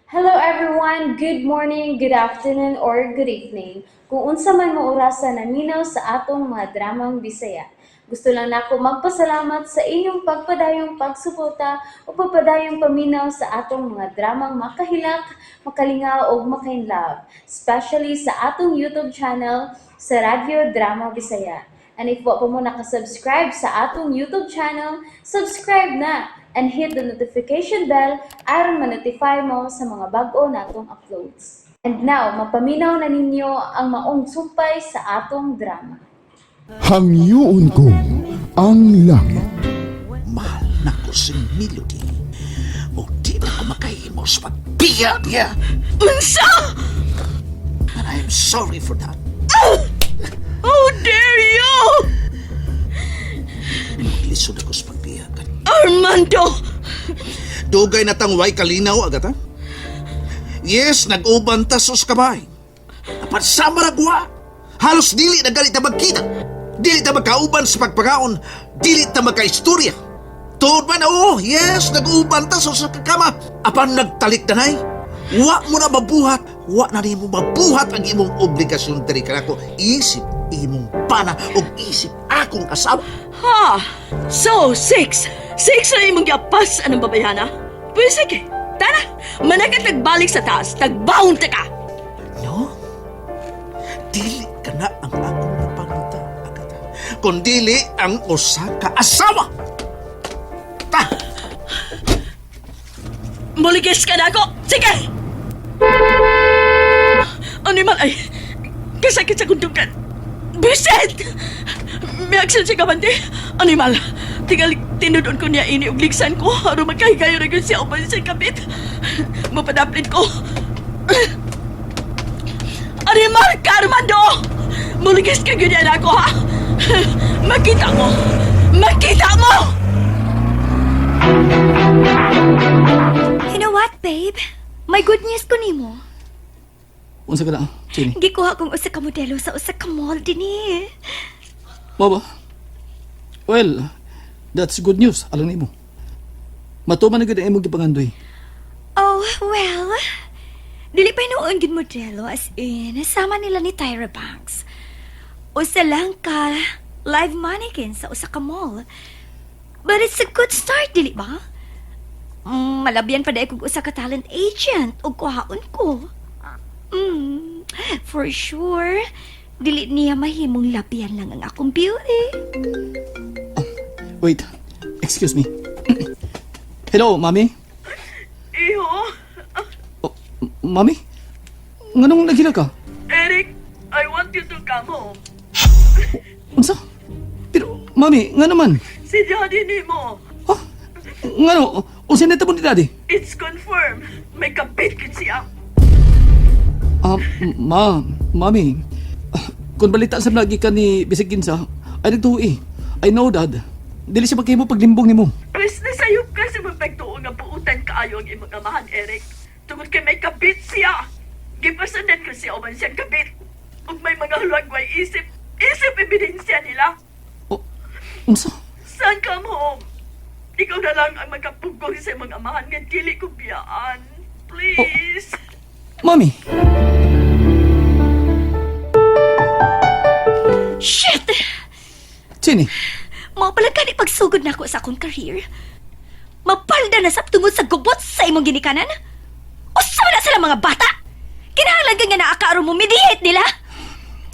Hello everyone! Good morning, good afternoon, or good evening. Kung unsa man mo orasa naminaw sa atong mga dramang Bisaya. Gusto lang nako magpasalamat sa inyong pagpadayong pagsuporta o pagpadayong paminaw sa atong mga dramang makahilak, makalingaw ug makainlove, especially sa atong YouTube channel sa Radyo Drama Bisaya. And if wa pa mo nakasubscribe sa atong YouTube channel, subscribe na and hit the notification bell aron ma-notify mo sa mga bag-o natong uploads. And now, mapaminaw na ninyo ang maong sumpay sa atong drama. Hangyoon ko ang langit. Mahal na ko si Melody. O di na ko makahimo sa pagbiya niya. Unsa? And I am sorry for that. How dare you! Maglisod ako sa pagbiya. Armando! Dugay na tang way kalinaw, Agata. Yes, nag-uban ta sa kabay. Apan sa maragwa. Halos dili na ganit na magkita. Dili ta magkauban sa pagpagaon. Dili ta magkaistorya. Tuod man, oo, yes, nag-uban ta sa kama. Apan nagtalik danay. Wa mo na mabuhat, wa na nimo mabuhat ang imong obligasyon diri kanako. Isip imong pana ug isip akong asawa. Ha! So, six! Six na imong giapas anang babayhana? Pwede sige, tara! Managat nagbalik sa taas, tagbaon ta ka! No? Dili ka na ang akong napangita, Agata. Kundili ang usa ka asawa. Ta! Muligis ka na ako! Sige! Ano man ay, kasakit sa kuntungan. Bisit! Miaksan siya kabante. Animal, tingali tinudon ko niya ini og ligsan ko aron makahigayon na gyud siya uban sa kabit. Mapadaplit ko. Animal ka, Armando! Muligis ka gyud ako, ha? Makita mo! Makita mo! You know what, babe? May good news ko nimo. Unsa ka na, Jenny? Gikuha kong usa ka modelo sa usa ka mall dinhi. Mao ba? Well, that's good news. Alang nimo. Matuman na gud ang imong gipangandoy. Oh, well. Dili pa noon gid modelo, as in, sama nila ni Tyra Banks. Usa lang ka live mannequin sa usa ka mall. But it's a good start, dili ba? Malabyan pa diay kog usa ka talent agent ug kuhaon ko. For sure, dili niya mahimong labyan lang ang akong beauty. Wait, excuse me. Hello, Mami? Iho, Oh, Mami? Nganong naghilak ka? Eric, I want you to come home. Unsa? Pero, Mami, nga naman? Si Daddy nimo. Ha? Ngano? Unsa natabo ni Daddy? It's confirmed. May kabit gid siya. Ah, ma, Mami, kung balita sa lagi ka ni bisag kinsa, ay nagtuo eh. I know, Dad. Dili siya magkahimo paglimbong nimo. Pwes nasayop ka sa mapagtuo nga buutan kaayo ang imong amahan, Eric. Tungod kay may kabit siya. Gipasundan ko siya uban siyang kabit. Ug may mga hulagway isip. Isip ebidensya nila. Oh, unsa? Son, come home. Ikaw na lang ang magkapugong sa imong amahan nga dili ko biyaan. Please. Mami! Shit! Jenny, Mao pala gani pagsugod nako sa akong career. Mapalda na sab tungod sa gubot sa imong ginikanan. Usa man na sila mga bata. Kinahanglan ka nga naa ka aron mo mediate nila.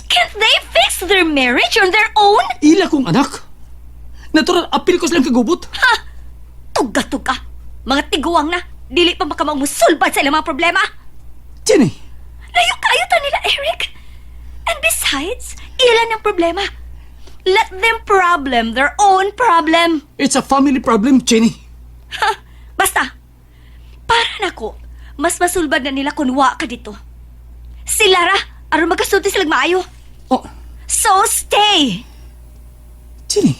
Can't they fix their marriage on their own? Ila kong anak. Natural, apil ko silang kagubot. Ha? Tuga-tuga. Mga tiguang na. Dili pa makamang musulbad sa ilang mga problema. Jenny! Layo kayo ta nila, Eric. And besides, ilan ang problema. Let them problem their own problem. It's a family problem, Jenny. Ha? Basta, para nako, mas masulbad na nila kung wa ka dito. Sila ra, aron magkasulti silang maayo. Oh, So stay! Jenny.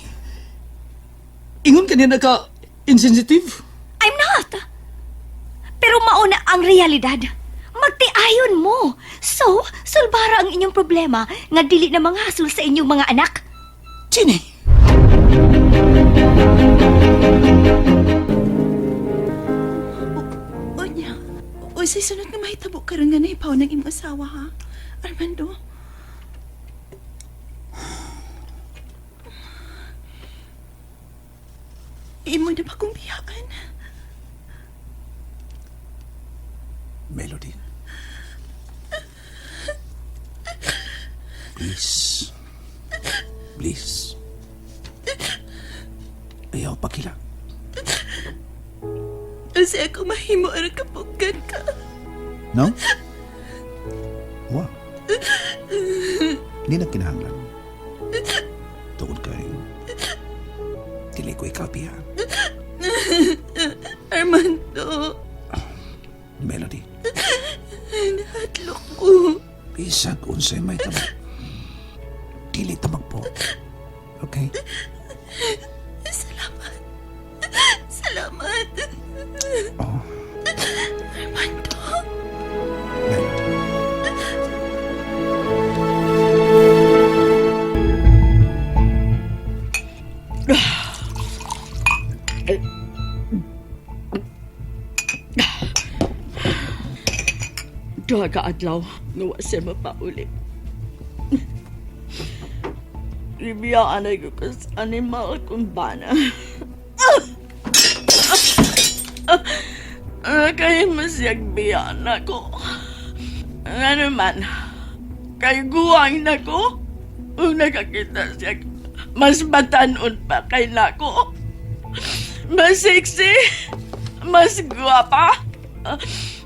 Ingon ka niya naka insensitive? I'm not. Pero mauna ang realidad. Magtiayon mo. So, sulbara ang inyong problema nga dili na manghasol sa inyong mga anak. Jenny! Unya, Unsay sunod nga mahitabo karon nga nahibaw ng imong asawa, ha? Armando? Imo na ba kong biyaan? Melody. Please. Please. Ayaw pakila. Kasi ako mahimo aron kapuggan ka. No? Wa. Di na kinahanglan. Tungod kay dili ko ikaw biya. Armando, Melody. nahadlok ko. Bisag unsay may tama. Dili ta magpo. Okay? Salamat. Salamat. Oh, Armando. Melody. Duha ka adlaw, nga wa siya mapauli. Ribiyaan ay ko sa animal kung bana. Kaya masiyag biyaan ako. Ano man, kay guwang na ko. Kung nakakita siya, mas batanon pa kay nako. Mas sexy, mas guwapa,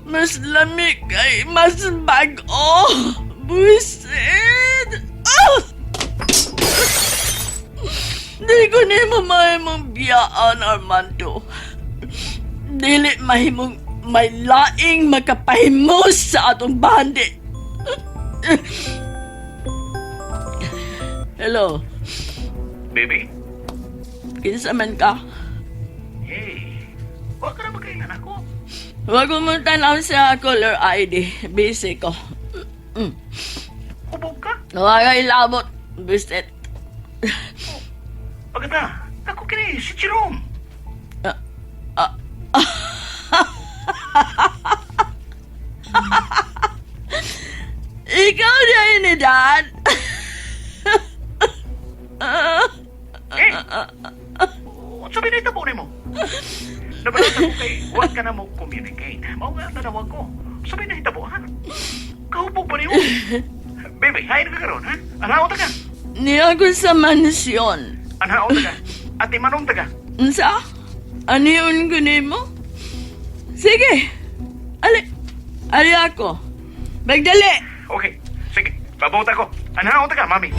mas lamig kay mas bago. Buisit! Ah! Di ko ni mamahimong biyaan, Armando. Dili mahimong may laing makapahimos sa atong bandi. Hello, Baby? kinsa man ka? Hey, huwag ka na magkailan ako. Huwag mo tanaw sa caller ID. Busy ko. Hubog ka. Huwag kay labot. Bisit. Pagkata, ako kini si Jerome. Ikaw na yun ni Dad. Eh, unsa may nahitabo nimo? Nabalita ko kay huwag ka na mo communicate. Mao nga ang nanawag ko. Sabi na hitabo, ha? Kahubog ba nimo? Baby, hain ka karon, ha? Anhaon ta ka. Niya ko sa mansyon. Anhaon ta ka. Ate manong ta ka. Unsa? Ano yun ko nimo? Sige. Ali. Ali ako. Magdali. Okay, sige. Pabuta ko. Anhaon ta ka, mami.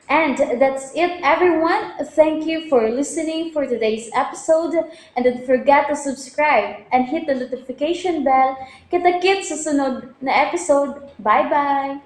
And that's it, everyone. Thank you for listening for today's episode. And don't forget to subscribe and hit the notification bell. Kita-kits sa sunod na episode. Bye-bye!